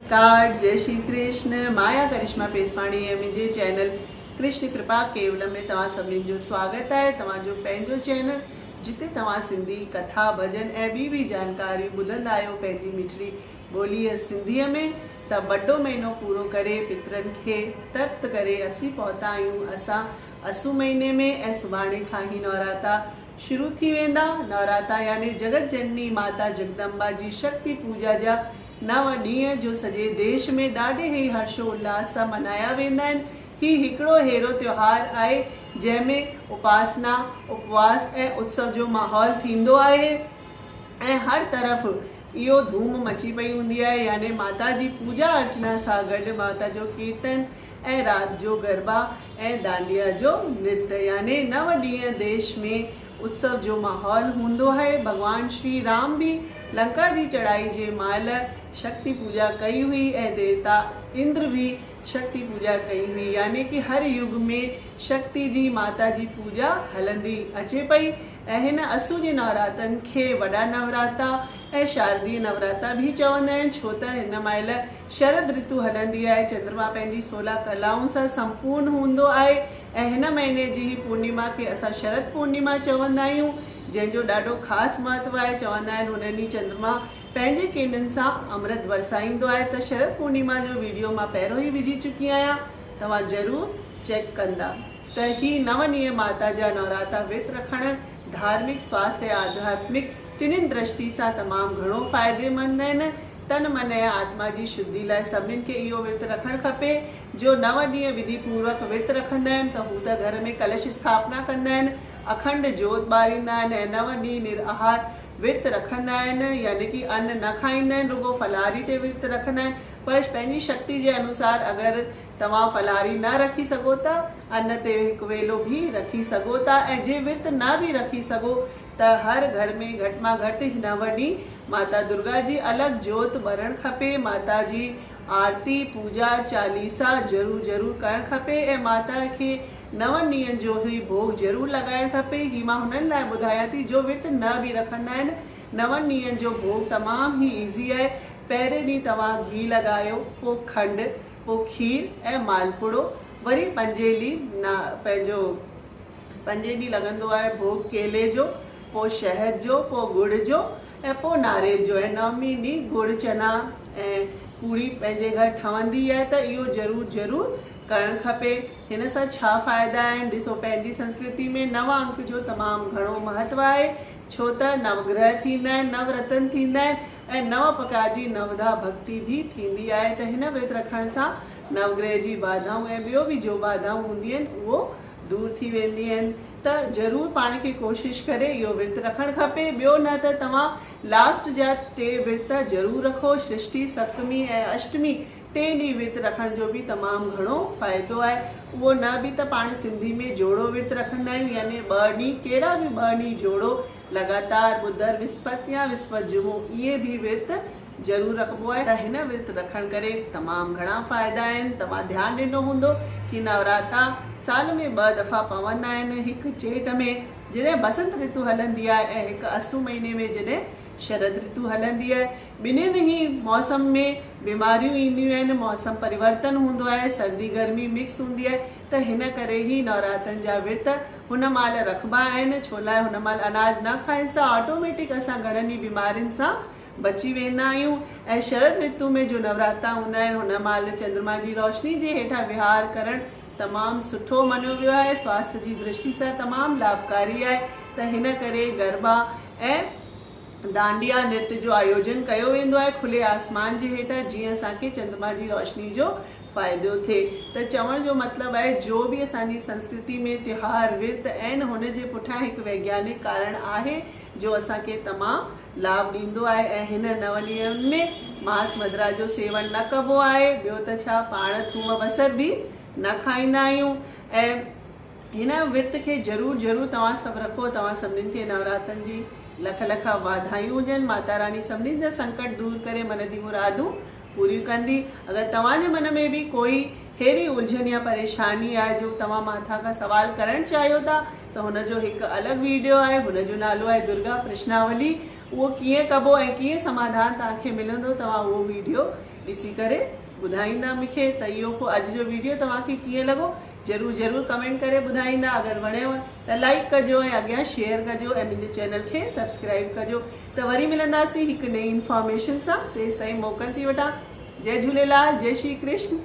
نمسڪار جئي شري ڪرشن مايا ڪرشما پيسواڻي ۽ منهنجي چينل ڪرشن ڪرپا ڪيولم ۾ توهان سڀني جو سواگت آهي توهان جو پنهنجو چينل جتي توهان سنڌي ڪٿا ڀڄن ۽ ٻي ٻي جانڪاريون ٻڌندا آهيو پنهنجي مٺڙي ٻوليء سنڌيء ۾ ته وڏو مهينو پورو ڪري پترن کي ترپت ڪري اسين پهتا آهيون اسان اسو مهيني ۾ ۽ سڀاڻي کان هي نوراتا شروع ٿي ويندا. نوراتا يعني جڳت جنني ماتا جگدمبا جي شڪتي پوڄا جا نو ڏينهن جو سڄي ديش ۾ ڏاڍي ئي هرشو الهاس سان منايا ويندا آهن. هي هڪڙو ههڙو تيوهار آهي جنهن ۾ اپاسنا، اپواس ۽ اتسو جو ماحول ٿيندو آهي ۽ هر طرف اهو ڌوم مچي پئي هوندي آهي يعني ماتا جي پوڄا ارچنا سان گڏ ماتا جو ڪيرتن ۽ رات جو گربا ۽ دانڊيا جو نرت يعني نو ڏينهن ديش ۾ اتسو جو ماحول هوندو آهي. ڀڳوان شري رام به لنڪا جي چڙهائي جي مهل شڪتي پوڄا ڪئي هئي ۽ ديوتا اندر به شڪتي پوڄا ڪئي هئي يعني ڪي هر يگ ۾ شڪتي جي ماتا جي پوڄا هلندي اچي پئي ۽ هن اسو جي نوراتن کي وڏا نوراتا ۽ شارديه نوراتا به چوندا آهن ڇو ته هن مهل شرد رتو هلندي آهي، چندرما پنهنجي سولهه ڪلائن سان سمپورن هوندو آهي ۽ هن مهيني جي هي پورنيما کي اسان شرد پورنيما چوندا آهيون، جنهن جو ڏاڍو خاص مهتو آهي، چوندا آهن هن ڏينهن چندرما پنهنجي ڪرڻن سان امرت برسائيندو آهي ته شرد پورنيما جو ويڊيو مان پهريون ئي وجهي چڪي آهيان توهان ضرور چيڪ ڪندا. ته هي نو ڏينهن ماتا جا نوراتا ورت رکڻ ڌارمڪ، سواسٿ ۽ آڌياتمڪ ٽنهين درشٽي سان تمام گهڻو فائديمند آهن. تن، من ۽ آتما جي شڌي لاء سڀنين کي اهو ورت رکڻ کپي. جو نو ڏينهن وڌي پوروڪ ورت رکندا آهن ته هو ته گهر ۾ ڪلش اسٿاپنا ڪندا آهن، اکنڊ جوت ٻاريندا آهن ۽ نو ڏينهن نرآهار ورت رکندا آهن يعني ڪي ان نه کائيندا آهن رڳو ڦلهاري تي ورت رکندا آهن پر پنهنجي شڪتي جي انوسار اگر توهان ڦلهاري نه رکي سگهو ته ان تي هڪ ويلو به رکي سگهو ٿا ۽ جي ورت نه به رکي سگهو ته هر گهر ۾ گهٽ مان گهٽ نو ڏينهن ماتا درگا جي الڳ جوت ٻرڻ کپي، ماتا جي آرتي، پوڄا، چاليسا ضرور ضرور ڪرڻ کپي ۽ ماتا کي نون ڏينهن جو هي ڀوڳ ضرور لڳائڻ کپي، هي مان هنن لاء ٻڌايان ٿي جو ورت نه به رکندا آهن، نون ڏينهن جو ڀوڳ تمام هي ايزي آهي، پهرين ڏينهن توهان گهي لڳايو، پوء کنڊ، پوء کير ۽ مالپڙو، وري پنجين ڏينهن نا پنهنجو پنجين ڏينهن لڳندو آهي ڀوڳ ڪيلي جو، پوء شهد جو، پوء ڳڙ جو ۽ پوء ناريل جو ۽ نومي ڏينهن ڳڙ چنا ۽ پوڙي پنهنجي گهر ٺهندي آهي ته اهو ضرور ضرور ڪرڻ کپي. هن سان ڇا فائدا آهن؟ ڏسو پنهنجي سنسڪرتي ۾ نو انڪ جو تمام گهڻو مهتو آهي ڇو ته نو گرهه ٿيندا آهن، نو رتن ٿيندا آهن ۽ نو پرڪار جي نوڌا ڀڳتي به ٿيندي آهي ته هن ورت رکڻ سان نوگرهه جي باڌائون ۽ ٻيو به جو باڌائون هونديون آهن اهو دور ٿي ويندي آهن ته ضرور پاڻ کي ڪوشش ڪري اهو ورت رکڻ کپي ٻيو نه ته توهان لاسٽ جا ٽي ورت ضرور رکو ششٺي سپتمي ۽ اشٽمي ٽي ڏينهن ورت رکڻ جو به تمام گهڻو فائدو آهي اهو نه به ته پاڻ سنڌي ۾ جوڙو ورت رکندا آهيون يعني ٻه ڏينهن ڪهڙا به ٻه ڏينهن جوڙو لڳاتار ٻڌر، وسپت يا وسپت جمعو ائين به ورت ضرور رکبو آهي ته هن ورت رکڻ ڪري تمام گهڻا فائدا آهن. توهان ڌيان ڏنو هوندو ڪي نوراتا سال ۾ ٻه دفعا پوندا آهن هڪ چيٽ ۾ جڏهن بسنت رتو هلندي آهي ۽ هڪ اسو مهيني ۾ جڏهن شرد رتو هلندي آهي. ٻنهين ئي موسم ۾ بيماريون اينديون آهن، موسم پريورتن هوندو آهي، سردي گرمي مڪس هوندي آهي ته هن ڪري ئي نوراتن جا ورت هن مهل رکبا آهن ڇو لاء هن مهل اناج نه کائڻ سان آٽوميٽڪ اسان گهڻن ئي بيمارين سان بچي ويندا آهيون ۽ شرد رتو ۾ جو نوراتا هوندا آهن هن مهل چندرما جي روشني جي هيٺان وهار ڪرڻ تمام سٺو مڃيو ويو آهي سواسٿ جي درشٽي سان تمام لاڀڪاري آهي ته هن ڪري گربا ۽ دانڊيا نرت جو آيوجن ڪيو ويندو آهي کلي آسمان جي هيٺان جيئن اسان کي چندرما جي روشني جو فائدو ٿئي ته چوڻ جو مطلب آهي جو به اسان جي سنسڪرتي ۾ تهوار ورت آهن هن جي پٺيان هڪ ويگيانڪ ڪارڻ آهي جو اسان کي تمام لاڀ ڏيندو آهي ۽ هن نون ڏينهن ۾ ماس مدرا جو سيون نه ڪبو آهي ٻيو ته ڇا پاڻ ٿوم بصر به نه کائيندا آهيون ۽ هن ورت کي ضرور ضرور توهان سڀ رکو توهان سڀنين کي نوراتن جي لک لک واڌايون هجن ماتا راني سڀنين جا سنڪٽ دور ڪري من جي مرادون پوريون ڪندي اگر توهان جي من ۾ به ڪوئي ههڙي الجهن يا پريشاني آهي جو توهان ماتا کان سوال ڪرڻ چاهيو ٿا ته هن جو هڪ الڳ ويڊيو آهي هن جو نالو آهي درگا پرشناولي اهو ڪيئن ڪبو ۽ ڪيئن سماڌان توهان کي ملندو توهان اهو ويڊيو ڏسي ڪري ٻڌائيندا مون کي ته اهو هو اڄ جو ويڊيو توهان کي ڪيئن لڳو ضرور ضرور ڪمينٽ ڪري ٻڌائيندا اگر وڻيو ته لائيڪ ڪجو ۽ اڳيان شيئر ڪجو ۽ منهنجي چينل کي سبسڪرائيب ڪجو ته وري ملنداسين هڪ نئين انفارميشن سان تيستائين موڪل ٿي وٺان جئي جهوليلال جئي شري ڪرشن.